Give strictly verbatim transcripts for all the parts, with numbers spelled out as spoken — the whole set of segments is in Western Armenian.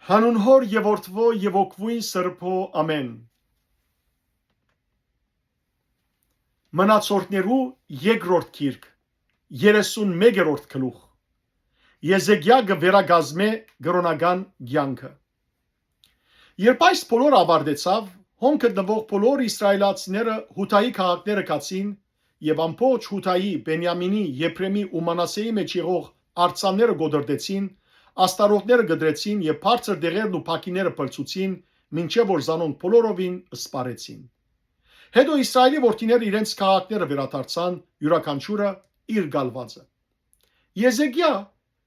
Հանուն Հօր եւ Որդւոյ եւ Հոգւոյն Սրբոյ, ամէն։ Մնացորդներու երկրորդ գիրք, երեսուն մեկերորդ գլուխ։ Եզեկիա կը վերակազմէ կրօնական կեանքը։ Երբ այս բոլորը աւարտեցաւ, հոն գտնուող բոլոր իսրայելացիները Յուդայի քաղաքները գացին եւ ամբողջ Յուդայի, Բենիամինի, Եփրեմի ու Մանասեի մէջ եղող արձանները կոտրտեցին, աստարողները կտրեցին եւ բարձր դեղերն ու փակիները փլցուցին, մինչեւ որ զանոնք բոլորովին սպառեցին։ Հետո Իսրայէլի որդիները իրենց քաղաքները վերադարձան, իւրաքանչիւրը իր գալուածը։ Եզեկիա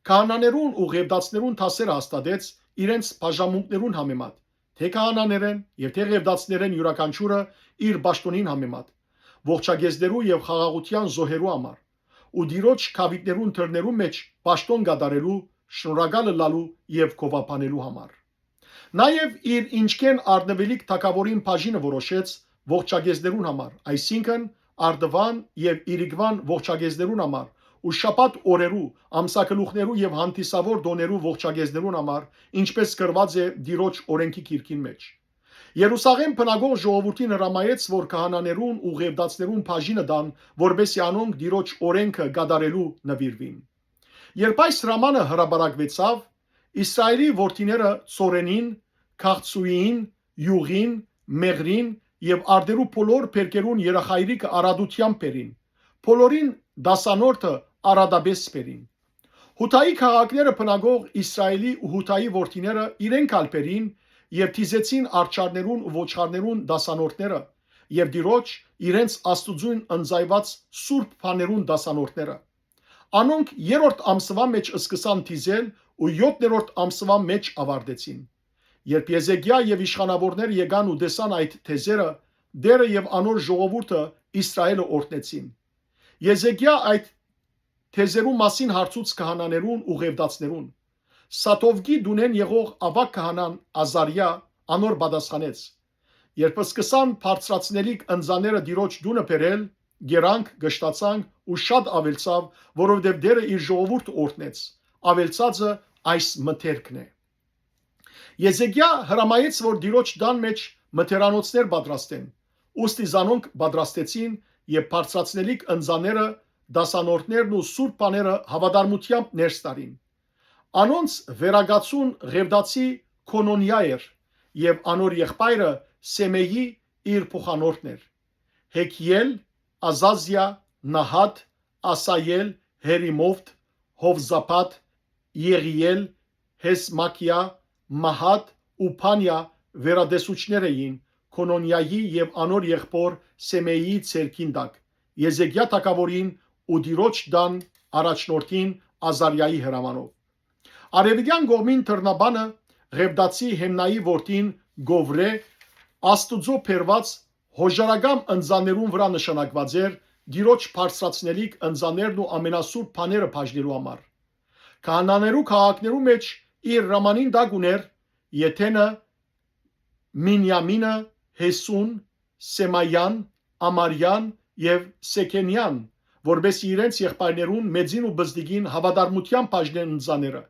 քահանաներուն ու ղեւտացիներուն դասերը հաստատեց իրենց բաժանմունքներուն համեմատ, թէ քահանաներէն եւ թէ ղեւտացիներէն իւրաքանչիւրը իր պաշտօնին համեմատ, ողջագեզներու եւ խաղաղութեան զոհերու համար ու Տիրոջ գաւիթներուն դռներուն մէջ պաշտօն կատարելու, շնորհակալ ըլլալու եւ գովաբանելու համար։ Նաեւ իր ինչքէն առնուելիք թագաւորին բաժինը որոշեց ողջագեզներուն համար, այսինքն՝ Արտուան եւ Իրիկուան ողջագեզներուն համար ու շաբաթ օրերու, ամսագլուխներու եւ հանդիսաւոր տօներու ողջագեզներուն համար, ինչպէս գրուած է Տիրոջ օրէնքի գիրքին մէջ։ Երուսաղէմ բնակող ժողովուրդին հրամայեց, որ քահանաներուն ու ղեւտացիներուն բաժինը տան, որպէս զի անոնք Տիրոջ օրէնքը կատարելու նուիրուին։ Երբ այս հրամանը հրապարակուեցաւ, Իսրայէլի որդիները Ծորենին, Քաղցուիին, Իուղին, Մեղրին եւ արտերու բոլոր բերկերուն երախայրիկը արատութեամբ բերին, բոլորին դասանորդը արատապէս բերին։ Յուդայի քաղաքները բնակող Իսրայէլի ու Յուդայի որդիները իրենք ալ բերին եւ դիզեցին արջառներուն ու ոչխարներուն դասանորդները եւ Տիրոջ, իրենց Աստուծոյն ընծայուած սուրբ բաներուն դասանորդները։ Անոնք երրորդ ամսուան մէջ սկսան դիզել ու եօթներորդ ամսուան մէջ աւարտեցին։ Երբ Եզեկիա եւ իշխանաւորները եկան ու տեսան այդ թեզերը, Տէրը եւ անոր ժողովուրդը Իսրայէլը օրհնեցին։ Եզեկիա այդ թեզերու մասին հարցուց քահանաներուն ու ղեւտացիներուն։ Սադովկի տունէն եղող աւագ քահանան Ազարիա անոր պատասխանեց. «Երբ սկսան բարձրացնելիք ընծաները Տիրոջ տունը բերել, գերանք, կշտացանք ու շատ աւելցաւ, որովհետեւ Տէրը իր ժողովուրդը օրհնեց։ Աւելցածը այս մթերքն է»։ Եզեկիա հրամայեց, որ Տիրոջ տան մէջ մթերանոցներ պատրաստեն, ուստի զանոնք պատրաստեցին եւ բարձրացնելիք ընծաները, դասանորդներն ու սուրբ բաները հաւատարմութեամբ ներս տարին։ Անոնց վերակացուն ղեւտացի Քոնոնիա էր եւ անոր եղբայրը Սեմէյի իր փոխանորդն էր։ Հեքիել, Ազազիա, Նահատ, Ասայել, Հերիմովթ, Հովզաբատ, Եղիել, Հեսմակիա, Մահատ ու Փանիա վերատեսուչներ էին Քոնոնիայի եւ անոր եղբոր Սեմէյի ձեռքին տակ, Եզեկիա թագաւորին ու Տիրոջ տան առաջնորդին Ազարիայի հրամանով։ Արեւելեան կողմին դռնաբանը ղեւտացի Հեմնայի որդին Գովրէ Աստուծոյ բերուած հոժարակամ ընծաներուն վրայ նշանակուած էր Տիրոջ բարձրացնելիք ընծաներն ու ամենասուրբ բաները բաժնելու համար։ Քահանաներու քաղաքներու մէջ իր հրամանին տակ ունէր Եթենը, Մինիամինը, Հեսուն, Սեմայան, Ամարյան եւ Սեքենյան, որպէս զի իրենց եղբայրներուն, մեծին ու պզտիկին հաւատարմութեամբ բաժնեն ընծաները,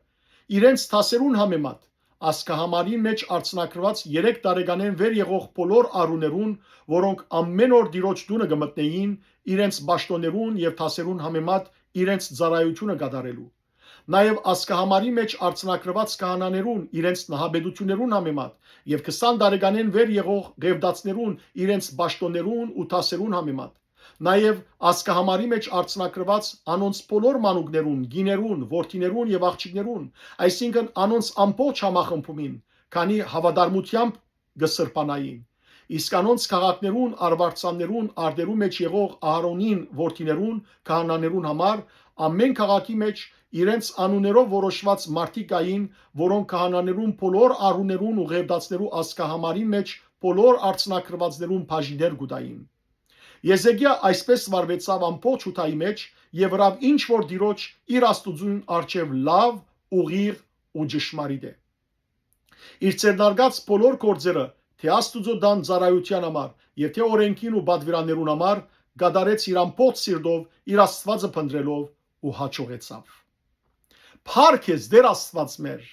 իրենց դասերուն համեմատ, ազգահամարին մէջ արձանագրուած երեք տարեկանէն վեր եղող բոլոր առուներուն, որոնք ամէն օր Տիրոջ տունը կը մտնէին, իրենց պաշտօներուն եւ դասերուն համեմատ իրենց ծառայութիւնը կատարելու։ Նաեւ ազգահամարի մէջ արձանագրուած քահանաներուն իրենց նահապետութիւններուն համեմատ եւ քսան տարեկանէն վեր եղող ղեւտացիներուն իրենց պաշտօներուն ու դասերուն համեմատ։ Նաեւ ազգահամարի մէջ արձանագրուած անոնց բոլոր մանուկներուն, կիներուն, որդիներուն եւ աղջիկներուն, այսինքն անոնց ամբողջ համախմբումին, քանի հաւատարմութեամբ կը սրբանային։ Իսկ անոնց քաղաքներուն, արուարձաններուն, արտերու մէջ եղող Ահարոնին որդիներուն, քահանաներուն համար, ամէն քաղաքի մէջ իրենց անուններով որոշուած մարդիկ կային, որոնք քահանաներուն բոլոր առուներուն ու ղեւտացիներու ազգահամարին մէջ բոլոր արձանագրուածներուն բաժիններ կու տային։ Եզեկիա այսպէս վարուեցաւ ամբողջ Յուդայի մէջ եւ ըրաւ ինչ որ Տիրոջ իր Աստուծոյն առջեւ լաւ, ուղիղ ու ճշմարիտ է։ Իր ձեռնարկած բոլոր գործերը, թէ Աստուծոյ տան ծառայութեան համար եւ թէ օրէնքին ու պատուիրաններուն համար, կատարեց իր ամբողջ սիրտով, իր Աստուածը փնտռելով ու յաջողեցաւ։ Փառք ես, Տէր Աստուած մեր։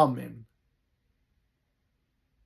Ամէն։